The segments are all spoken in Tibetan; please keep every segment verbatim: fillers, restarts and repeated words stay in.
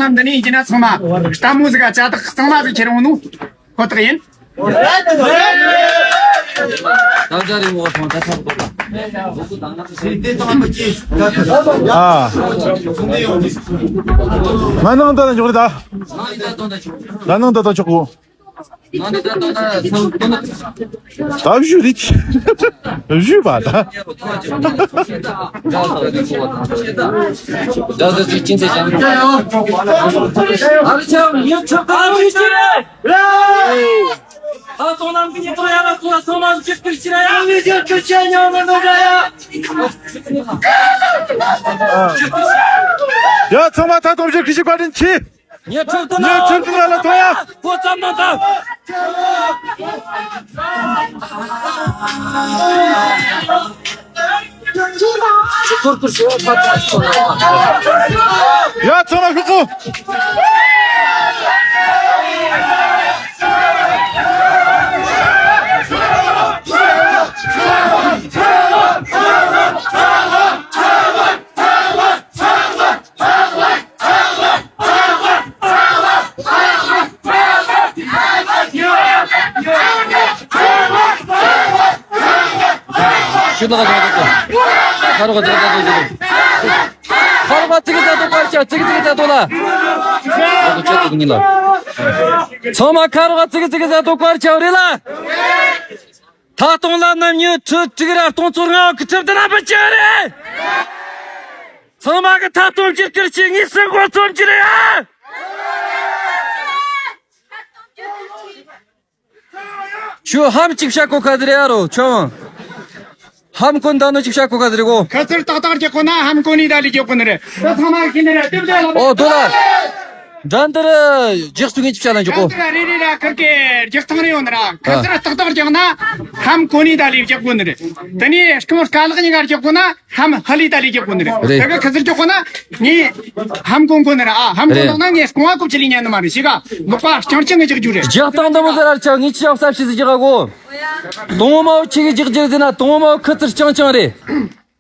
ལམ་འདི་ནས་ཡིན་གྱི་ན་ཚང་མ་ལྟད་མོ་ཟིག་ག་ལྕགས་ཐག་གཙང་མ་ཟིག་ཁྱེར་འོང་ནོ་ཁོ་ཐག་ཡིན། ད་ལྟ་རིང་བོ་སོང་ད་ཐག་པ། ཨ། ང་ནང་ད་ལ་འཇོག་རེད་ད། ད་ནང་ད་ད་ཆོག་གོ། ད་བཞུ་རིག་བཞུ་བ་ད། ཡ་ཚང་མ་ད་དོམ་བཞི་ཁྲི་ཞིག་བཀའ་དྲིན་ཆེ། ཉེ་ཁྲིམས་དུ་ན། ཉེ་ཁྲིམས་དུ་ན་ལ་ཐོ་ཡ། ཁོ་ཙམ་ན་ད། ཡ་ཚོ་ལ་ཤོག་གོ། ཁ་རོག་ཙིག་ཙིག་ཙིག་ཙིག་ཁ་རོག་ཙིག་ཙིག་ཙིག་ལ། ཚང་མ་ཁ་རོག་ཙིག་ཙིག་ཙིག་ལ། ད་སྟོང་ལ་ནམ་ཉི་ཁྲི་དྲུག་ར་སྟོང་ཚོ་ལྔ་གི་ཁྲི་དེ་ན་བུ་ཅི་རེད། ཚང་མ་གི་ཐ་སྟོང་གི་སྐུར་གྱི་ངེས་སུ་མགོ་རྩོམ་གྱི་རེད་ཨ། ཁྱོད་ཧམ་ཅིག་བྱ་གོ་ཁ་དེ་རེད་ཨ་རོ་ཁྱོད། ཧམ་གོན་ད་ནོ་ཅིག་བྱ་གོ་ཁ་དེ་རེད་གོ། ཁ་ཚུར་ཏག་ཏག་རྒྱག་གོ་ན་ཧམ་གོན་ནི་ད་ལི་རྒྱག་གོ་ནི་རེད། ད་ཚང་མ་ཤེས་ནི་རེད་དེ་བདེ་ལ། ཨོ་དོ་ལ། འགྲན་བསྡུར་རྒྱག་སུ་ངེས་ཅིག་བྱ་ལ་འཇོག་གོ། འགྲན་བསྡུར་རེ་རེ་ར་ཁིར་ཀེ་རྒྱག་ཐང་རེ་ཡོད་ནི་ར། ཁ་ཚུར་ཏག་ཏག་རྒྱག་ན་ཧམ་གོན་ནི་ད་ལི་རྒྱག་གོ་ནི་རེད། དེ་ནས་སྐུ་ངོ་སྐ་ལག་གཉིས་ཀ་རྒྱག་གོ་ན། ཧམ་ཧ་ལི་ཏ་ལི་རྒྱག་གོ་ནི་རེད། རེད། ད་ག་ཁ་ཚུར་རྒྱག་གོ་ན་ངས་ཧམ་གོན་གོ་ནི་རེད་ཨ། ཧམ་གོན་རེད། གོ་ན་ངས་རྐང་བ་ཀོབ་ཅི་ལི་ཉན་ནི་མ་རེད་ཤི་ག། ལོག་པ་རྐྱང་རྐྱང་ངས་རྒྱག་རྒྱུ་རེད། རྒྱག་སྟངས་འདི་མོ་ཟེར་ར་ཆ་ངས་ཅི་ཡག་ས་ཕྱི་ཟིག་རྒྱག་གོ། དང་མོ་མའོ་ཆི་གི་རྒྱག་རྒྱུ་ཟེར་ན་དང་མོ་མའོ་ཁུ་ཚུར་རྐྱང་རྐྱང་རེད།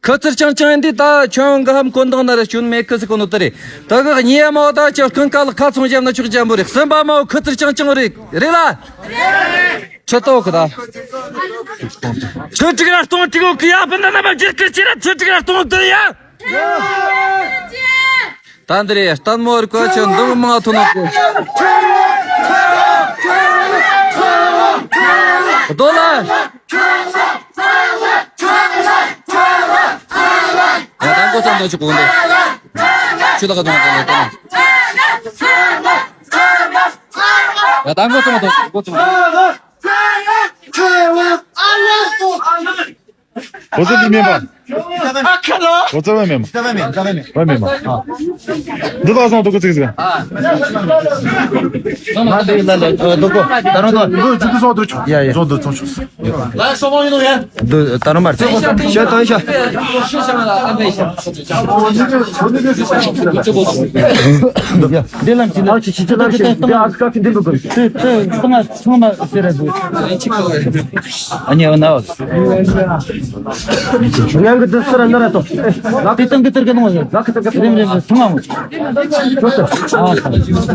ཁུ་ཚུར་རྐྱང་རྐྱང་ཡིན་དུས་ད་ཁྱོད་འགའ་ཧམ་གོན་དང་ན་ར་སྐྱོན་མེད་ཁུ་ཚུར་གོན་ནོ་དེ་རེད། ད་ག་ཉེ་མའོ་ད་ཁྱོད་རྐང་ཀ་ལ་ཁ་ཚོང་བརྒྱབ་ན་ཆོག་ཅན་པོ་རེད། གསུམ་པ་མའོ་ཁུ་ཚུར་རྐྱང་རྐྱང་རེད། རེད་ལ། ཁྱོད་ལྟ་བུ་གི་ད། ཁྱོད་དྲུག་ར་སྟོང་དྲུག་གི་ཡ་ཕན་ད་ན་མ་རྒྱུད་ཀྱི་ཅི་ར་ཁྱོད་དྲུག་ར་སྟོང་དུ་ཡ། ད་འདི་རེད་ལྟད་མོ་རིག་པ་ཁྱོད་འདི་མོ་མང་ཐོན་ནོ་གི། རྡོ་ལ། ཡ་ད་མགོ་ཙམ་དོན་ཆུ་གོ་འདི། ཆུ་ལ་ག་དོན་དོན་དོན། ཡ་ད་མགོ་ཙམ་དོན་མགོ་ཙམ། ཨོ་ཙི་འདི་མིན་པ། ཨོ་ཙི་བ་མིན་པ། བ་མིན་པ། འདི་དག་སོང་དུ་ཀུ་ཙིག་ཙིག་ང་འདི་ལ་ལ་ཨོ་དུ་ཀོ་ད་རུང་དུ། འདི་ཅི་དུ་སོང་དུ་ཆོག་ཡ་ཡ། སོང་དུ་སོང་ཆོག་ལ་སོང་ཡིན་ནོ་ཡ། འདི་ད་རུང་མར་ཤ་ཏང་ཤ། འདི་ལམ་ཅི་ལ་ཅི་ཅི་ལམ་ཅི་འདི་ཨ་ཁ་ཅི་འདི་ལུ་གོ། ཨ་ནི་ཨ་ན། ཡང་གི་དུ་སུ་ར་ན་ར་ཏོ། ལ་ཏི་ཏང་གི་ཏར་གི་ནོ། ལ་ཁི་ཏར་གི་རིམ་རིམ་ཐུང་ང་མོ། ཅོ་ཏོ།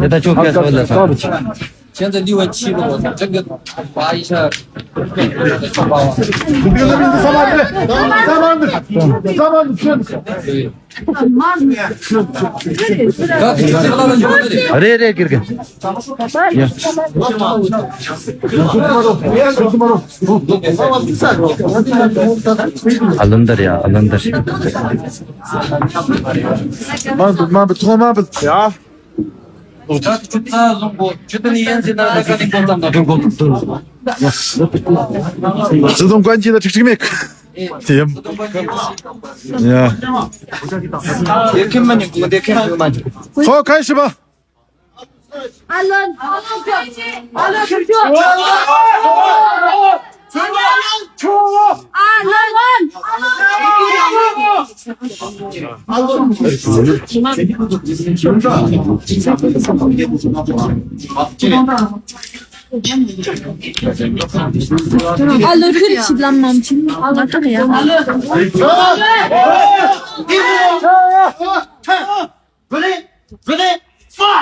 ཨ་ད་ཅོ་ག་སོ་ལ་སོ། ཅན་ཙེ་ལི་ཝན་ཆི་ལོ་ཅན་གི་པ་ཡི་ཤ། རེ་རེ་གིར་གི། ཡ། ཨ་ལན་དར་ཡ་ཨ་ལན་དར། མ་མ་ཐོ་མ་ཡ། སྲིད་སྐྱོང་གོན་ཆེ་ན་ཁྲིག་ཁྲིག་མེད། དེ་ཡ། ཁོ་ཁ་ཤི་བ། ཨ་ལོན། ཨ་ལོན། ཨ་ལོན། ཨ་ལོན། ཁྱོད་ཆིབས་ལམ་ནང་ཆིབས་ང་ཏག་ཡ། Ready? Ready? Fire!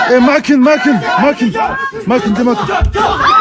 ཨེ། མ་ཁིན། མ་ཁིན། མ་ཁིན། མ་ཁིན། དེ་མ་ཁིན།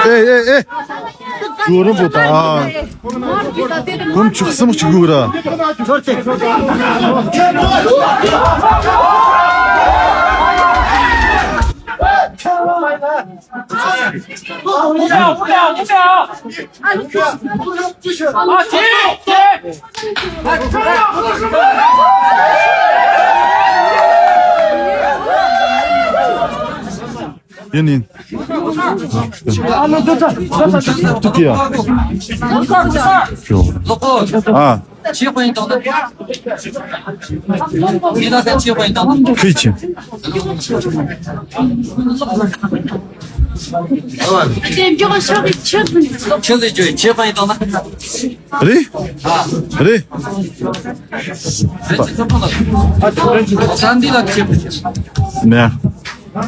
ཨེ་ཨེ་ཨེ། ཡོ་རིན་པོ་དང་། སྒོམ་བཅུ་གསུམ་གཅིག་དགོས་ར། ཡིན་ཡིན། ཏུ་ཀི་ཡ། ཨ། ཁི་ཆི། རེད། རེད། ནས། ཟླ་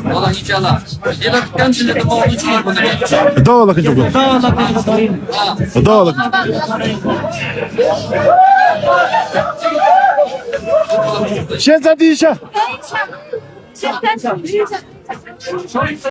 བ་ལ་ཁ་འཇོག་གི། ཟླ་བ་ལ་ཁ་འཇོག་གི། ཤན་ཚ་དེའི་ཤ།